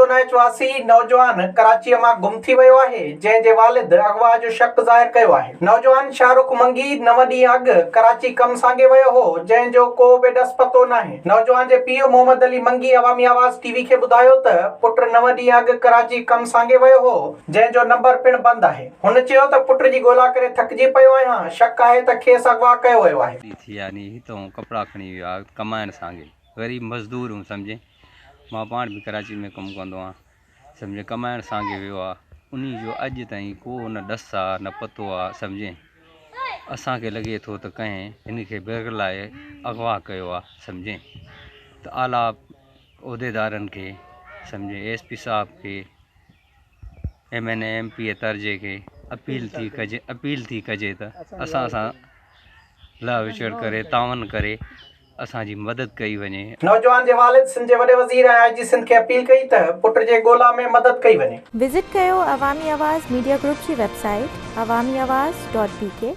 مردونائچ واسي نوجوان ڪراچيء مان گم ٿي ويو آهي، جنهن جي والد اغوا جو شڪ ظاهر ڪيو آهي. نوجوان شاهه رخ منگي نو ڏينهن اڳ ڪراچي ڪم سانگي ويو هو، جنهن جو ڪو به ڏس پتو ناهي. نوجوان جي پيء محمد علي منگي عوامي آواز ٽي وي کي ٻڌايو ته پٽ نو ڏينهن اڳ ڪراچي ڪم سانگي ويو هو، جنهن جو نمبر پڻ بند آهي. هن چيو ته پٽ جي ڳولا ڪري ٿڪجي پيو آهيان، شڪ آهي ته کيس اغوا ڪيو ويو آهي. ٿي يعني هتئون ڪپڙا کڻي ويو آ ڪمائڻ سانگي غريب مزدور هون سمجهين مان پاڻ به ڪراچي ۾ ڪم ڪندو آهيان سمجهين ڪمائڻ سانگي ويو آ انهي جو اڄ تائين ڪو نه ڏس آ نه پتو آ سمجهين اسان کي لڳي ٿو ته ڪنهن هن کي برغلائي اغوا ڪيو آ سمجهين ته اعليٰ عهديدارن کي سمجهين ايس پي صاحب کي M N A M P A ترجي کي اپيل ٿي ڪجي اپيل ٿي ڪجي ته اسان سان لهه وچڙ ڪري تعاون ڪري اسان جي مدد ڪئي وڃي. نوجوان جي والد سنڌ جي وڏي وزير ۽ آء جي سنڌ کي اپيل ڪئي ته پٽ جي ڳولا ۾ مدد ڪئي وڃي. وزٽ ڪيو عوامي آواز ميڊيا گروپ جي website Awami Awaz dot B K.